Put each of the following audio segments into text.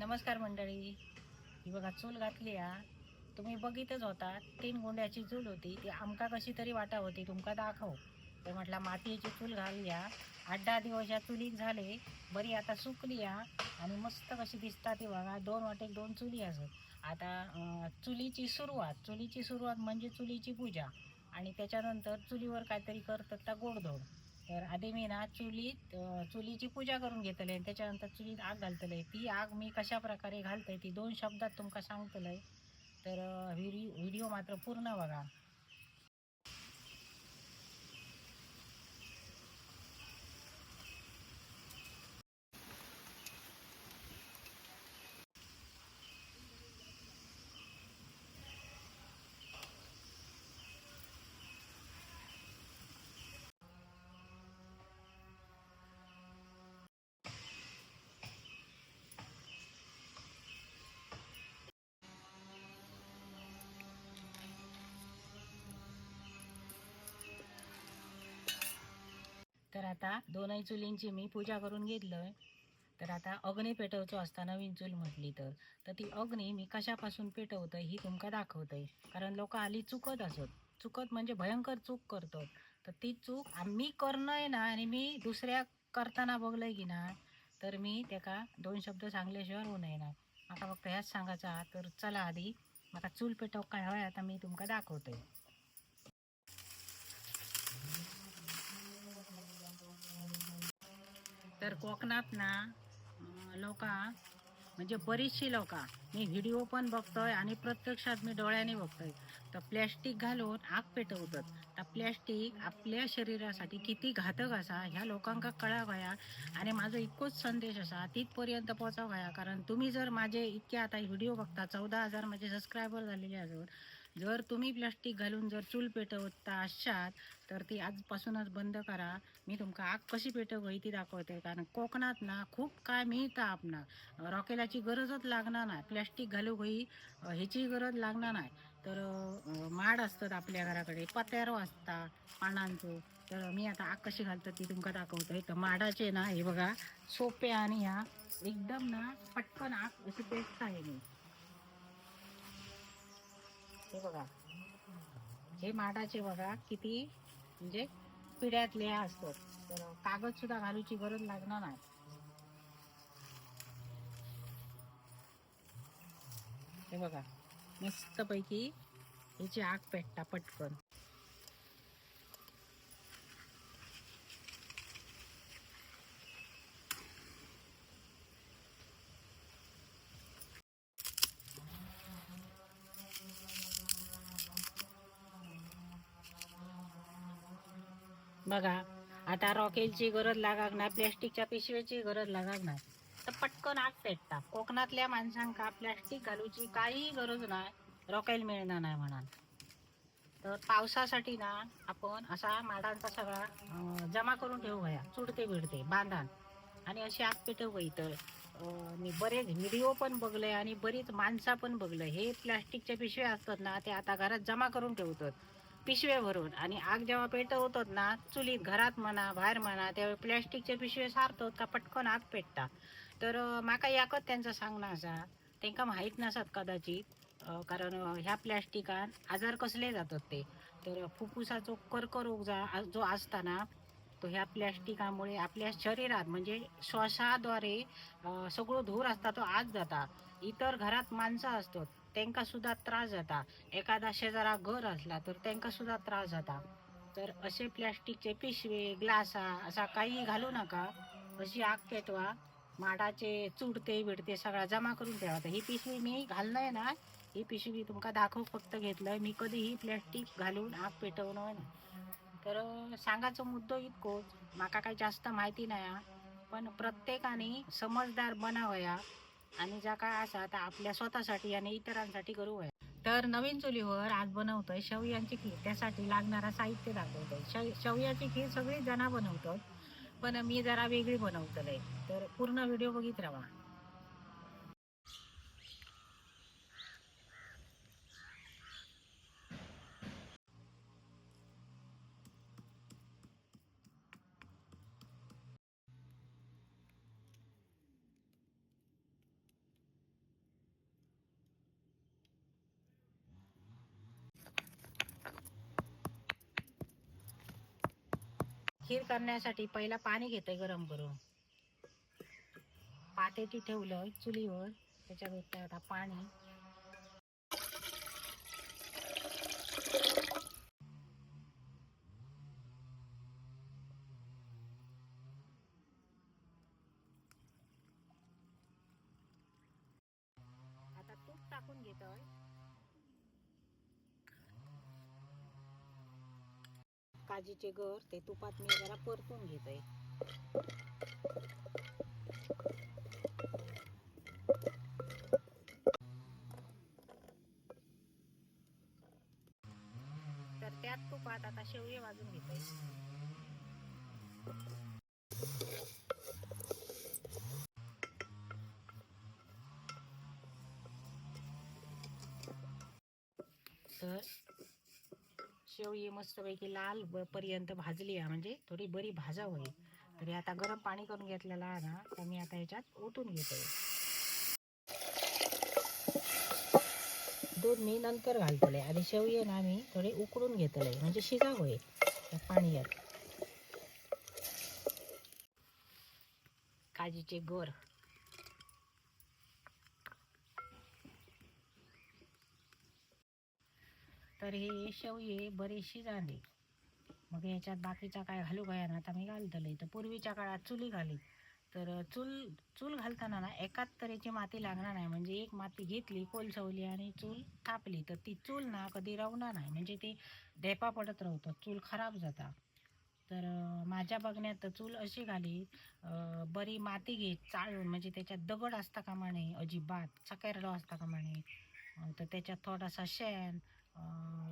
नमस्कार मंडळी, ही बघा चूल घातली हा. तुम्ही बघितच होता, 3 गुंड्याची चूल होती. ती आमका कशी तरी वाटा होती, तुमका दाखव. तर म्हटलं मातीची चूल घालूया. 8-10 दिवस या चुलीक झाले, बरी आता सुकली हा आणि मस्त कशी दिसता ती बघा. 2 वाटेक 2 चुली असत. आता चुलीची सुरुवात, चुलीची सुरुवात म्हणजे चुलीची पूजा आणि त्याच्यानंतर चुलीवर काहीतरी करतात त्या गोडधोड. तर आधी मी ना चुलीत चुलीची पूजा करून घेतले आणि त्याच्यानंतर चुलीत आग घालतले. ती आग मी कशा प्रकारे घालते ती 2 शब्दात तुमका सांगतलंय. तर व्हिडिओ मात्र पूर्ण बघा. तर आता दोनही चुलींची मी पूजा करून घेतलंय. तर आता अग्नी पेटवचो असता नवीन चूल म्हटली तर, तर ती अग्नी मी कशापासून पेटवतोय ही तुमका दाखवतोय. कारण लोक हाली चुकत असत, चुकत म्हणजे भयंकर चूक करतात. तर ती चूक आम्ही करणंय ना आणि मी दुसऱ्या करताना बघलंय की ना, तर मी त्याका 2 शब्द सांगल्याशिवाय होऊ नये ना. म्हाका फक्त ह्याच सांगायचा. तर चला आधी म्हाका चूल पेटवूक काय हवंय आता मी तुमका दाखवतोय. तर कोकणात ना लोका म्हणजे बरीचशी लोका, मी व्हिडिओ पण बघतोय आणि प्रत्यक्षात मी डोळ्याने बघतोय, तर प्लॅस्टिक घालून आग पेटवतात. तर प्लॅस्टिक आपल्या शरीरासाठी किती घातक असा ह्या लोकांका कळावया. आणि माझा इतकोच संदेश असा तिथपर्यंत पोचावया. कारण तुम्ही जर माझे इतके आता व्हिडिओ बघता, 14,000 माझे सबस्क्रायबर झालेले असून जर तुम्ही प्लॅस्टिक घालून जर चूल पेटवता असाल तर ती आजपासूनच बंद करा. मी तुमका आग कशी पेटवू ती दाखवते. कारण कोकणात ना खूप काय मिळतं आपणाक, रॉकेलाची गरजच लागणार नाही, प्लॅस्टिक घालू होई ह्याची गरज लागणार नाही. तर माड असतात आपल्या घराकडे, पत्यारो असता पानांचो. तर मी आता आग कशी घालतो ती तुमका दाखवतोय. तर माडाचे ना हे बघा सोपे आणि ह्या एकदम ना पटकन आग अशी पेटता आहे. मी हे बघा हे माडाचे बघा किती म्हणजे पिढ्यातले असतात. तर कागद सुद्धा घालूची गरज लागणार नाही. हे बघा मस्तपैकी ह्याची आग पेटता पटकन. बघा आता रॉकेलची गरज लागाक नाही, प्लॅस्टिकच्या पिशवीची गरज लागाक नाही, तर पटकन आग पेटता. कोकणातल्या माणसांका प्लॅस्टिक घालूची काही गरज नाही, रॉकेल मिळणार नाही म्हणाल. तर पावसासाठी ना आपण असा माडांचा सगळा जमा करून ठेवू घ्या, चुडते बिडते बांधान आणि अशी आग पेटवू. तर मी बरेच व्हिडिओ पण बघले आणि बरीच माणसा पण बघलं, हे प्लॅस्टिकच्या पिशव्या असतात ना ते आता घरात जमा करून ठेवतात पिशव्या भरून. आणि आग जेव्हा पेटवतात ना चुलीत, घरात म्हणा बाहेर म्हणा, त्यावेळी प्लॅस्टिकच्या पिशव्या सारतात का पटकन आग पेटता. तर माका याकच त्यांचं सांगणं आसा, तांकां माहीत नसत कदाचित, कारण ह्या प्लॅस्टिकान आजार कसले जातात ते. तर फुफ्फुसाचो कर्करोग जो असता ना तो ह्या प्लॅस्टिकामुळे आपल्या शरीरात म्हणजे श्वासाद्वारे सगळो धूर असता तो आत जाता. इतर घरात माणसं असतात त्यांका सुद्धा त्रास जाता, एखादा शेजारा घर असला तर त्यांका सुद्धा त्रास जाता. तर असे प्लॅस्टिकचे पिशवे ग्लासा असा काही घालू नका, अशी आग पेटवा. माडाचे चुडते बिडते सगळा जमा करून ठेवा. तर ही पिशवी मी घालणार ना, ही पिशवी तुमका दाखवू फक्त घेतलंय मी, कधीही प्लॅस्टिक घालून आग पेटवणं ना. तर सांगायचो मुद्दो इतकोच, माका काही जास्त माहिती नाही, पण प्रत्येकाने समजदार बनावया आणि ज्या काय असा तर आपल्या स्वतःसाठी आणि इतरांसाठी करू. तर नवीन चुलीवर आज बनवतोय शेवयांची खीर, त्यासाठी लागणारा साहित्य दाखवतोय. शेवयाची खीर सगळी जण बनवतात, पण मी जरा वेगळी बनवतोय. तर पूर्ण व्हिडिओ बघित राहा. खीर करण्यासाठी पहिला पाणी घेते गरम करून. पातेटी ठेवलं चुलीवर, त्याच्यात ओतलं आता पाणी. आता तूप टाकून घेतोय. काजूचे गर ते तुपात मी जरा परतून घेतोय. तर त्यात तुपात आता शेवगे भाजून घेतोय. तर शेवई मस्तपैकी लाल पर्यंत भाजली आहे, म्हणजे थोडी बरी भाजावं. तरी आता गरम पाणी करून घेतलेलं आहे ना, तर मी आता ह्याच्यात ओतून घेतोय. दूध मी नंतर घालतले आणि शेवये ना मी थोडे उकडून घेतले, म्हणजे शिजावं त्या पाण्यात. काजूचे गर तर हे शेवये बरेचशी झाले. मग ह्याच्यात बाकीचा काय घालू काय ना, आता मी घालतले. तर पूर्वीच्या काळात चुली घाली, तर चूल चूल घालताना ना एकाच तऱ्हेची माती लागणार नाही. म्हणजे एक माती घेतली, कोलसवली आणि चूल तापली, तर ती चूल ना कधी रवणार नाही, म्हणजे ती ढेपा पडत राहतो, चूल खराब जाता. तर माझ्या बघण्यात तर चूल अशी घाली, बरी माती घे चाळून, म्हणजे त्याच्यात दगड असता कामा नये अजिबात, चकेरडो असता कामा नये. तर त्याच्यात थोडासा शेण,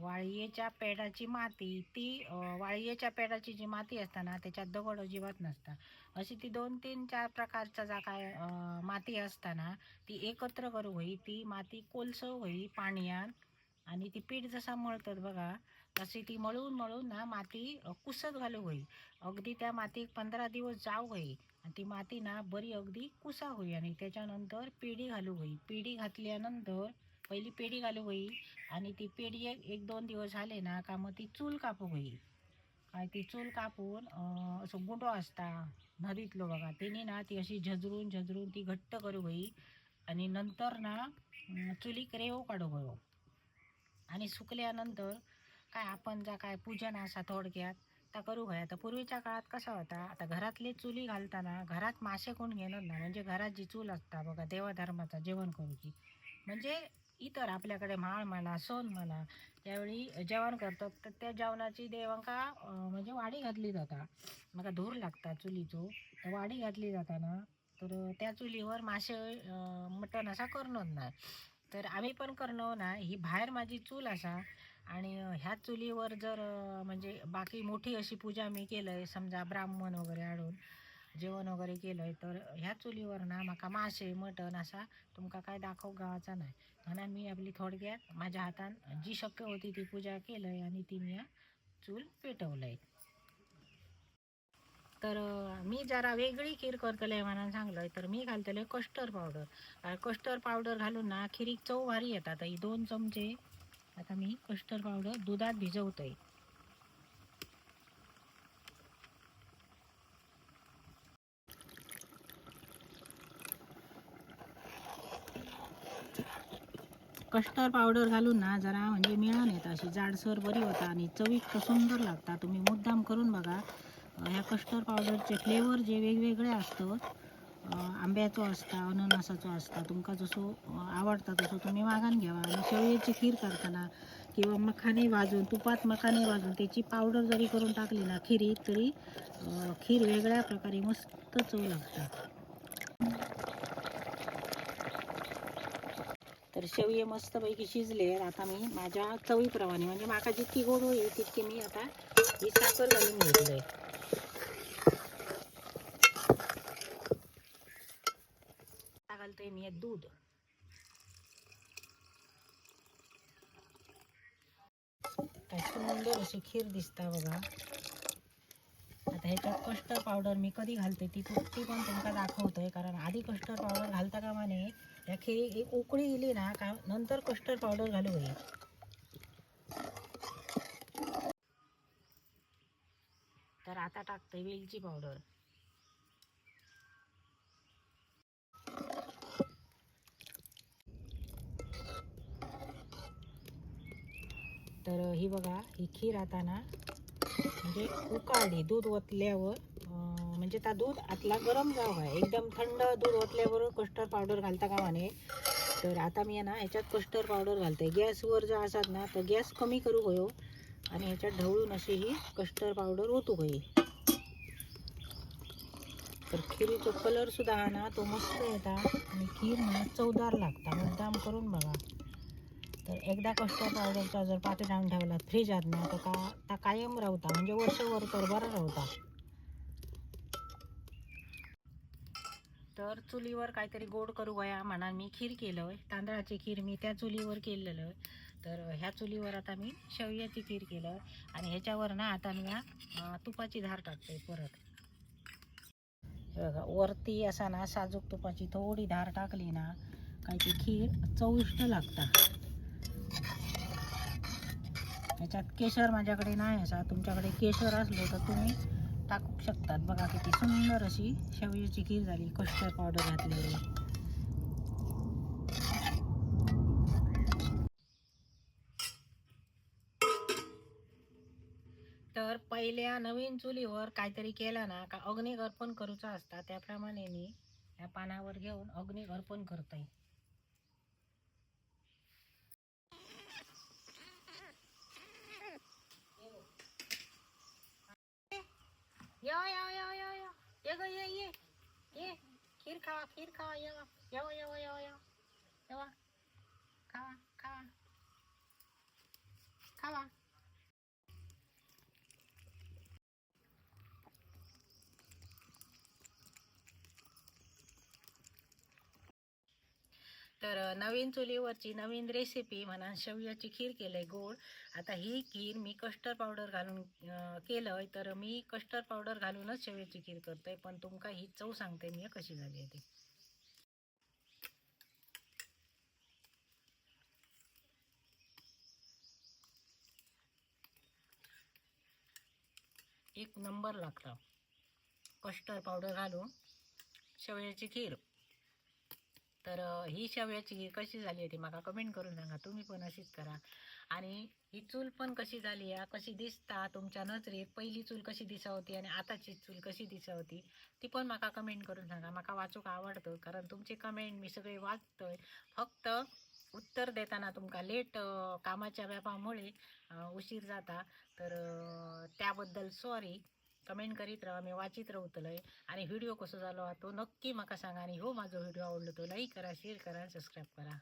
वाळयेच्या पेडाची माती, ती वाळयेच्या पेडाची जी माती असता ना त्याच्यात दगड अजिबात नसता. अशी ती 2 3 4 प्रकारचा जा काय माती असताना ती एकत्र करू होई, ती माती कोलसव होई पाणयान, आणि ती पीठ जसा मळतात बघा तशी ती मळून मळून ना माती कुसत घालू होई. अगदी त्या मातीक 15 दिवस जाऊ होई आणि ती माती ना बरी अगदी कुसा होई. आणि त्याच्यानंतर पेढी घालू होई. पेढी घातल्यानंतर पहिली पेढी घालू होई आणि ती पेढी एक 2 दिवस झाले ना का मग ती चूल कापू होई. काय ती चूल कापून असं गुंडो असता नदीतलो बघा, तिने ना ती अशी झजरून झजरून ती घट्ट करू होई. आणि नंतर ना चुलीक रेव काढू गयो. आणि सुकल्यानंतर काय आपण जा काय पूजन असा थोडक्यात ता करू गया. तर पूर्वीच्या काळात कसा होता, आता घरातले चुली घालताना घरात मासे कोण घेणार ना, म्हणजे घरात जी चूल असता बघा देवाधर्माचा जेवण करूची, म्हणजे इतर आपल्याकडे म्हाळ म्हणा सण म्हणा त्यावेळी जेवण करतात, तर त्या जेवणाची देवांका म्हणजे वाडी घातली जाता, मग धूर लागता चुलीचो, तर वाडी घातली जाता ना, तर त्या चुलीवर मासे मटण असा करणार नाही. तर आम्ही पण करणार ना. ही बाहेर माझी चूल असा आणि ह्या चुलीवर जर म्हणजे बाकी मोठी अशी पूजा मी केलंय, समजा ब्राह्मण वगैरे आणून जेवण वगैरे केलंय, तर ह्या चुलीवर ना माका मासे मटण असा तुमका काय दाखव गावाचा नाही. म्हणून मी आपली थोडक्यात माझ्या हातान जी शक्य होती ती पूजा केलंय आणि ती मी चूल पेटवलंय. तर मी जरा वेगळी खीर करतले म्हणून सांगलंय, तर मी घालतले कस्टर्ड पावडर. कारण कस्टर्ड पावडर घालून ना खिरीक चव भारी येतात. ही 2 चमचे आता मी कस्टर्ड पावडर दुधात भिजवतोय. कस्टर्ड पावडर घालून ना जरा म्हणजे मिळून येतं, अशी जाडसर बरी होता आणि चवीक तर सुंदर लागता. तुम्ही मुद्दाम करून बघा. ह्या कस्टर्ड पावडरचे फ्लेवर जे वेगवेगळे असतात, आंब्याचो असता, अननसाचो असता, तुमका जसो आवडता तसं तुम्ही मागान घ्यावा. आणि शेवयाची खीर करताना किंवा मखाने भाजून, तुपात मखाने भाजून त्याची पावडर जरी करून टाकली ना खिरीत, तरी खीर वेगळ्या प्रकारे मस्त चव लागतात. तर शेवये मस्तपैकी शिजले. आता मी माझ्या चवीप्रमाणे, म्हणजे माका जितकी गोड होईल तितकी मी आता ही साखर घालून घेतलंय. आता घालतोय मी दूध. काय सुंदर अशी खीर दिसता बघा. आता ह्याच्यात कस्टर्ड पावडर मी कधी घालते ती पण तुमका दाखवतोय, कारण आधी कस्टर्ड पावडर घालता कामा नये. या खिरी एक उकळी गेली ना का नंतर कस्टर्ड पावडर घालू होईल. तर आता टाकते वेलची पावडर. तर ही बघा ही खीर आता ना म्हणजे उकाळली दूध ओतल्यावर, म्हणजे त्या दूध आतला गरम जावं आहे, एकदम थंड दूध ओतल्यावर कस्टर्ड पावडर घालता कामा नये. तर आता मी आहे ना ह्याच्यात कस्टर्ड पावडर घालते. गॅसवर जर असात ना तर गॅस कमी करू गयो आणि ह्याच्यात ढवळून अशी ही कस्टर्ड पावडर ओतू गई. तर खिरीचो कलर सुद्धा हा ना तो मस्त येता आणि खीर ना चवदार लागता. मुद्दाम करून बघा. तर एकदा कस्टर्ड पावडरचा जर पाकिट आणून ठेवला फ्रीजात ना तर का ता कायम राहता, म्हणजे वर्षभर तर बरं राहता. तर चुलीवर काहीतरी गोड करू गया म्हणा मी खीर केलं, तांदळाची खीर मी त्या चुलीवर केलेलं. तर ह्या चुलीवर आता मी शेवयाची खीर केलं आणि ह्याच्यावर ना आता मी तुपाची धार टाकते परत. हे बघा वरती असा ना साजूक तुपाची थोडी धार टाकली ना काही ती खीर चविष्ट लागता. ह्याच्यात केशर माझ्याकडे नाही असा, तुमच्याकडे केशर असलो तर तुम्ही टाकू शकतात. बघा किती सुंदर अशी शेवयाची खीर झाली कस्टर्ड पावडर घातलेली. तर पहिल्या नवीन चुलीवर काहीतरी केलं ना का अग्निक अर्पण करूचा असता, त्याप्रमाणे मी या पानावर घेऊन अग्निक अर्पण करतोय. यो यो यो यो यो ये ग ये ये ये खीर खावा, खीर खावा, येवा येवा येवा येवा येवा येवा खावा खावा खावा. तर नवीन चुलीवरची नवीन रेसिपी म्हणा शेवयाची खीर केली आहे गोड. आता ही खीर मी कस्टर्ड पावडर घालून केलं, तर मी कस्टर्ड पावडर घालूनच शेवयाची खीर करतोय, पण तुमका ही चव सांगते मी कशी झाली आहे ती. एक नंबर लागतं कस्टर्ड पावडर घालून शेवयाची खीर. तर ही शेवयाची खीर कशी झाली होती मला कमेंट करून सांगा. तुम्ही पण अशीच करा. आणि ही चूल पण कशी झाली आहे, कशी दिसता तुमच्या नजरेत, पहिली चूल कशी दिसा होती आणि आताची चूल कशी दिसा होती ती पण माका कमेंट करून सांगा. माका वाचूक आवडतं, कारण तुमचे कमेंट मी सगळे वाचतोय. फक्त उत्तर देताना तुमका लेट कामाच्या व्यापामुळे उशीर जाता, तर त्याबद्दल सॉरी. कमेंट करीत राहा, मी वाचित राहतलोय. आणि व्हिडिओ कसो झालो तो नक्की माका सांगा. आणि हो माझो व्हिडिओ आवडलो तो लाईक करा, शेअर करा, सबस्क्राईब करा.